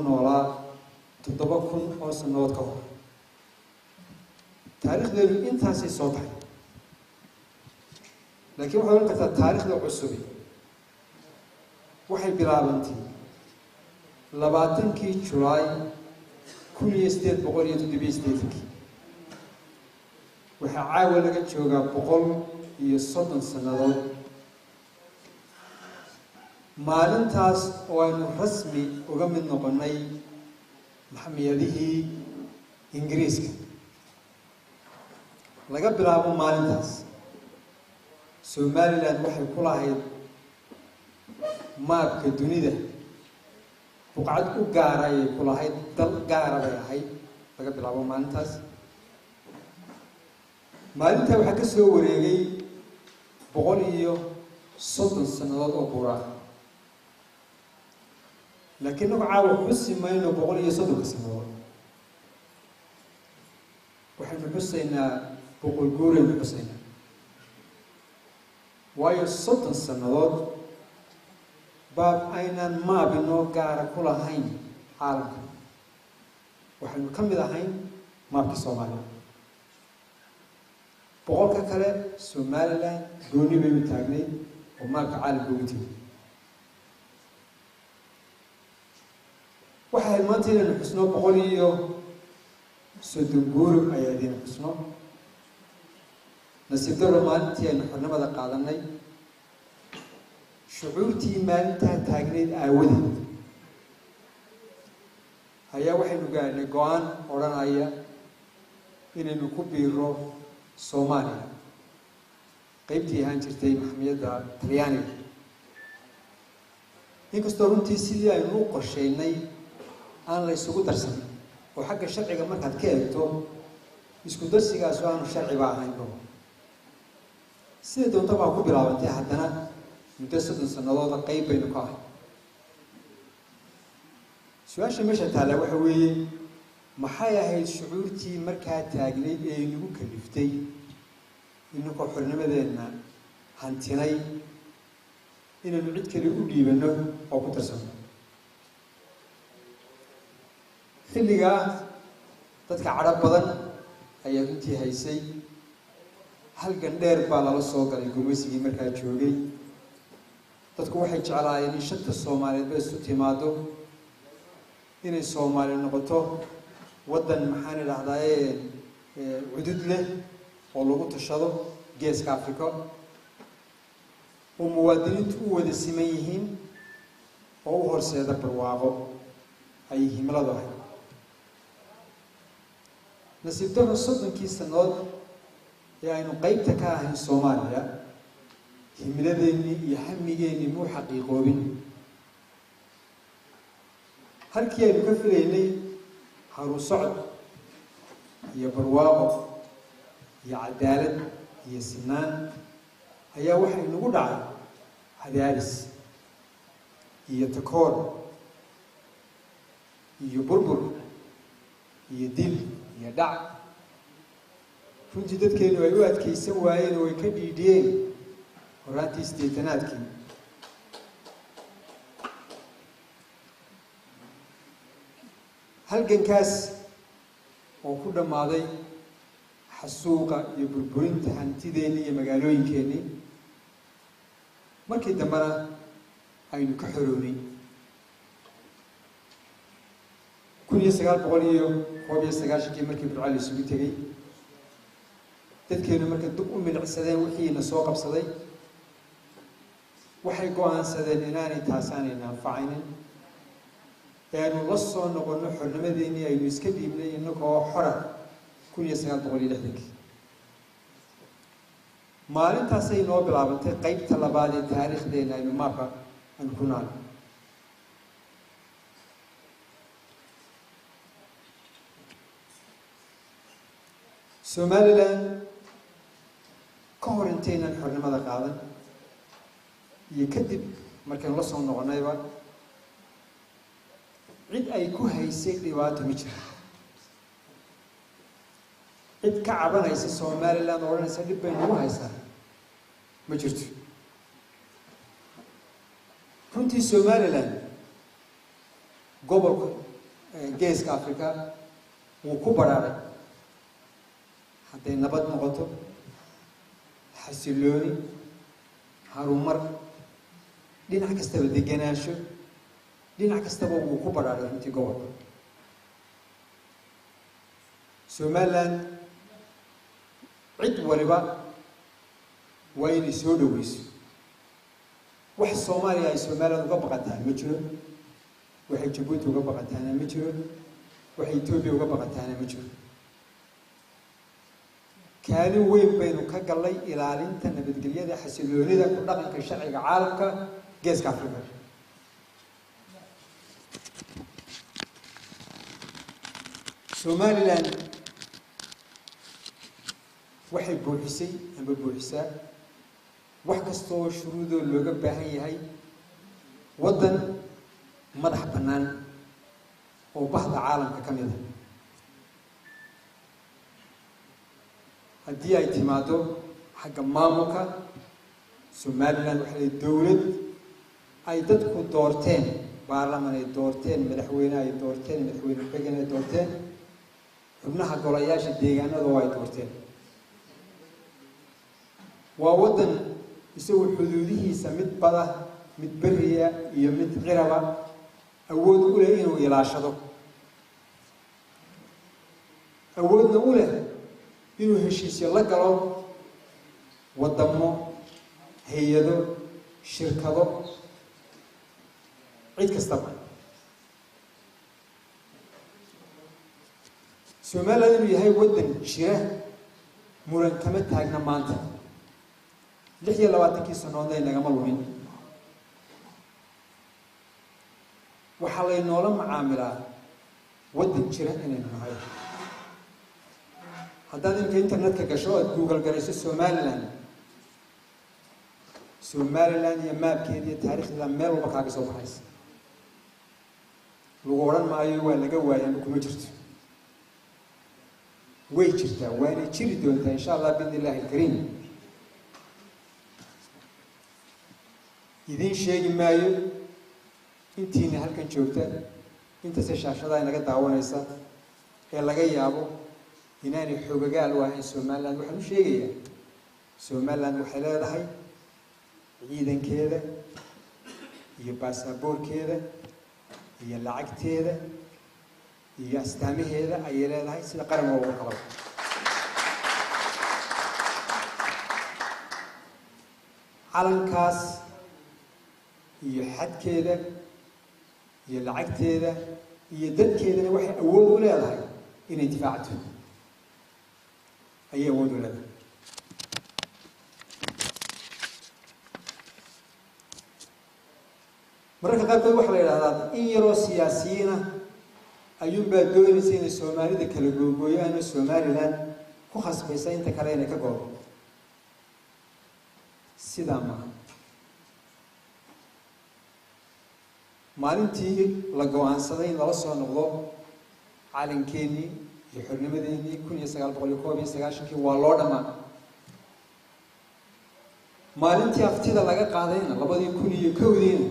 Noolaa 7000 oo sannadood ka hor. Taariikhdeedu intaasay soo tahay, laakiin waxaad ohan kartaa taariikhda cusubi waxay bilaabantay 20-kii Julaay 1887-kii. Waxaa caawa laga joogaa 130 sannadood maalintaas oo aynu rasmi uga mid noqonnay maxmiyadihii Ingiriiska. Laga bilaabo maalintaas, Somaliland waxay ku lahayd maabka dunida buqcad u gaara ayay ku lahayd, dal gaara bay ahayd laga bilaabo maalintaas. Maalintaa waxaa ka soo wareegay 130 sannadood oo buura ah, laakiin nagu caawa xusi mayno 130-ka sannadood. Waxaynu xusaynaa 100 guuraynu xusaynaa, waayo 30 sannadood baab aynaan maabinoo gaara ku lahayn caalamka. Waxaynu ka mid ahayn maabkii Soomaaliya. 100-ka kale Somaliland gooni baynu taagnay oo maabka caalamka ugu tegay. Waxay ahayd maanta inaynu xusno 130 guuro ayaa idin xusno. Nasiib daro, maalintii aynu xornimada qaadanay, shucuurtii maalintaa taagnayd aawadeed ayaa waxaynu gaadhnay go-aan odhanaya inaynu ku biiro Soomaaliya, qeybtii ahaan jirtay maxmiyadda Talyaaniga. Inkastoo runtii sidii aynu u qorshaynay aan la ysugu darsan, oo xagga sharciga markaad ka eegto isku darsigaasu aanu sharciba ahaynba, sida doonta baa ku bilaabantay, haddana muddo 30 sanadooda qeyb baynu ka ahay. Su-aasha meesha taallaa waxa weeye: maxay ahayd shucuurtii markaa taagnayd ee inagu kaliftay, inakoo xornimadeenna hantinay, inaynu cid kale u dhiibanno oo ku darsanno? Xilligaa dadka cadho badan ayaa runtii haysay. Halgan dheer baa lala soo galay gumaysigii markaa joogay. Dadku waxay jeclaayeen in shanta Soomaaliyeed ba isu timaado, inay Soomaali noqoto waddan, maxaan idhahdaaye, cudud leh oo lagu tashado Geeska Africa, oo muwaadiniintu u wada siman yihiin, oo u horseeda barwaaqo ayay himiladu ahayd. Nasiib daro, 30-kii sannadood ee aynu qeybta ka ahayn Soomaaliya, himiladeennii iyo hamigeennii muu xaqiiqoobin. Halkii aynu ka filaynay haru socod iyo barwaaqo iyo cadaalad iyo sinaan ayaa waxa inagu dhacay cadaadis iyo takoor iyo burbur iyo dil iyo dhac. Runtii dadkeenu ay u adkaysan waayeen oo ay ka dhiidhiyeen horaantii siddeetanaadkii. Halgankaas oo ku dhammaaday xasuuqa iyo burburinta hantideennii iyo magaalooyinkeennii, markii dambena aynu ka xorownay 1991-kii markii Burco la isugu tegey. Dadkeenu markay dib u milicsadeen wixiina soo qabsaday, waxay go-aansadeen inaanay taas aanayna anfacaynin ee aynu la soo noqonno xornimadeennii aynu iska dhiibnay innagoo xora 1960-kii. Maalintaasay noo bilaabantay qeybta labaad ee taariikhdeenna aynu maabka aynu ku naano. Somaliland ka hor intaynan xornimada qaadan iyo kadib markaynu la soo noqonnayba, cid ay ku haysay dhibaato ma jiro. Cid ka cabanaysa Somaliland oo odhanaysa dhib bay nagu haysaa ma jirto. Runtii Somaliland gobolka Geeska Africa wuu ku badhaaray hadday nabad noqoto, xasilooni, harumar, dhinac kastaba degenaansho, dhinac kastaba wuu ku badhaaray runtii gobolka. Somaliland cid waliba waa inay soo dhoweyso. Wax Soomaaliya ay Somaliland uga baqataan ma jiro, waxay Jabuuti uga baqataana ma jiro, waxay Etoobiya uga baqataana ma jiro. Kaalin weyn baynu ka gallay ilaalinta nabadgelyada, xasiloonida, ku dhaqanka sharciga caalamka Geeska Africa. Somaliland waxay buuxisay amba buuxisaa wax kastoo shuruudoo looga baahan yahay waddan madax bannaan oo bahda caalamka ka mid a. Haddii ay timaado xagga maamulka, Somaliland waxay leedahay dowlad ay dadku doorteen, baarlaman ay doorteen, madaxweyne ay doorteen, madaxweyne ku-xigeen ay doorteen, xubnaha golayaasha deegaanada oo ay doorteen. Waa waddan isagu xuduudihiisa mid bada, mid beriya iyo mid ciraba awood u leh inuu ilaashado, awoodna u leh inuu heshiisyo la galo waddamo, hay-ado, shirkado, cid kastaba. Somaliland inuu yahay waddan jira muran kama taagna maanta. 26kii sanoodna inagama lumin. Waxaa laynoola macaamilaa waddan jira inaynu nahay. Haddaad imka internetka gasho aad Google garayso Somaliland, Somaliland iyo maabkeeda iyo taariikhdeeda meel walba kaaga soo baxaysa. Lagu odhan maayo waa laga waayay ama kuma jirto. Way jirtaa, waanay jiri doontaa insha Allah biidni illahi alkariim. Idiin sheegi maayo intiina halkan joogta, intase shaashadaa inaga daawanaysa ee laga yaabo inaanay xogagaal u ahayn Somaliland, waxaan u sheegayaa Somaliland waxay leedahay ciidankeeda iyo baasaboorkeeda iyo lacagteeda iyo astaamaheeda ayay leedahay sida qaran walba kalaba. Calankaas iyo xadkeeda iyo lacagteeda iyo dadkeedana waxay awood u leedahay inay difaacto, ayay awood u leedahay. Mararka qaarkood waxaa la yidhahdaa in yaroo siyaasiyiina ayuunbaa doonaysa inay Soomaalida kala googooyaan oo Somaliland ku khasbaysa inta kale inay ka goodo. Sidaa maaha. Maalintii la go-aansaday in lala soo noqdo calankeenii iyo xornimadeenii 1991kii waa loo dhammaa. Maalintii aftida laga qaadayna 2001diina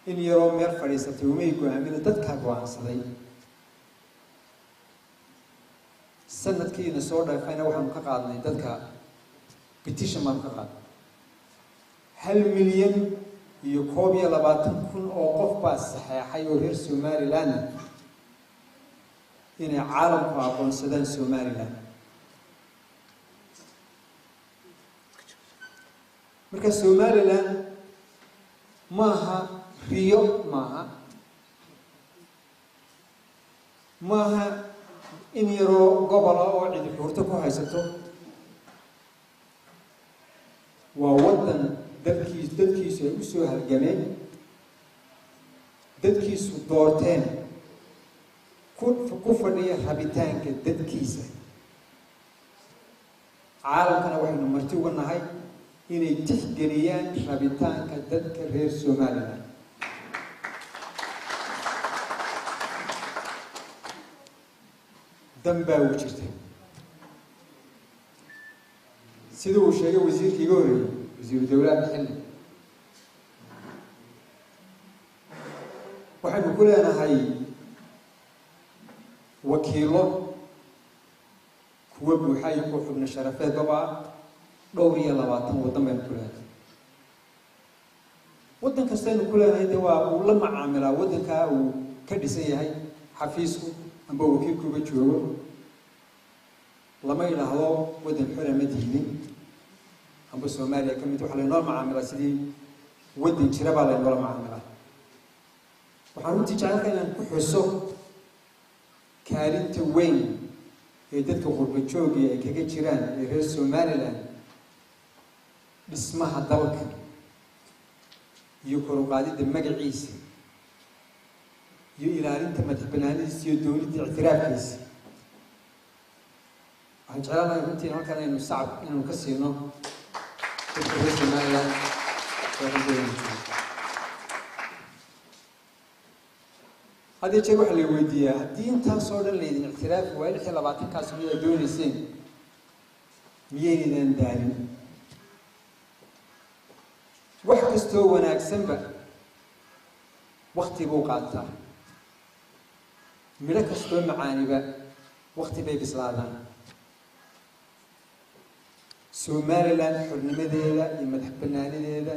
in yaroo meel fadhiisatay umay go-aamina, dadkaa go-aansaday. Sanadkiina soo dhaafayna waxaanu ka qaadnay dadka petition baanu ka qaadnay. 1,021,000 oo qof baa saxeexay oo reer Somaliland inay caalamku aqoonsadaan Somaliland. Marka Somaliland maaha riyo, maaha maaha in yaroo gobola oo cidi xuurto ku haysato. Waa waddan dadkiisu ay usoo halgameen, dadkiisu doorteen, ku fadhiya rabitaanka dadkiisa. Caalamkana waxaynu marti uga nahay inay tixgeliyaan rabitaanka dadka reer Somaliland. Dan baa ugu jirta sida uu sheegay wasiirkii iga horreeyey, wasiiru dowlaha maxalli. Waxaynu ku Waxaynu ku leenahay wakiilo kuwa buuxa iyo kuwa xubno sharafeedbaba ah, 24 waddan baynu ku leenahay. Waddan kastaynu ku leenahay dee waa uu la macaamilaa waddankaa uu ka dhisan yahay xafiisku amba wakiilkuuga joogo. Lama idhaahdo waddan xora ma diidin amba Soomaaliya ka mid. Waxaa laynoola macaamilaa sidii waddan jira baa laynoola macaamilaa. Waxaan runtii jecelka inaan ku xuso kaalinta weyn ee dadka qurba joogii ay kaga jiraan ee reer Somaliland dhismaha dalka iyo kor u qaadidda magaciisa iyo ilaalinta madax banaanidiisa iyo dowladda ictiraafkiisa. Waxaan jeclaan lahay runtii halkan aynu sacab inaynu ka siino dadka reer Somaliland ee qurbadeena jooga. Had iyo jeer waxaa la weydiiyaa, haddii intaasoo dhan laydin ictiraafi waayo, 26-kaas miyaad doonayseen, miyaynan daalin? Wax kastoo wanaagsanba wakti buu qaataa, midho kastoo macaaniba wakti bay bislaadaan. Somaliland xornimadeeda iyo madax banaanideeda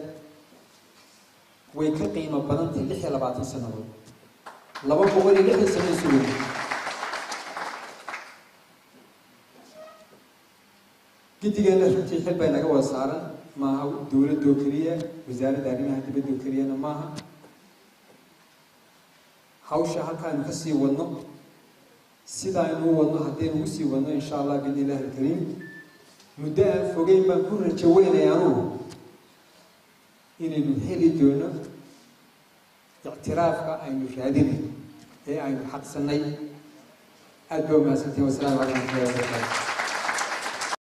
way ka qiimo badan tahay 26 sannadood, 260 sano sugay. Giddigeena runtii xil bay naga wada saaran. Maaha dowladdoo keliya, wasaaradda arrimaha dibaddoo keliyana maaha. Hawsha halkaaynu ka sii wadno, sidaaynu u wadno haddaynu ugu sii wadno, insha Allah biidni illahi alkariim, muddo aan fogeyn baan ku rajo weynaya anugu inaynu heli doono ictiraafka aynu raadinay ee aynu xaqsanay. Aad baa umahadsantihin. Wasalaamu calaykum waraxmatullahi wabarakaatu.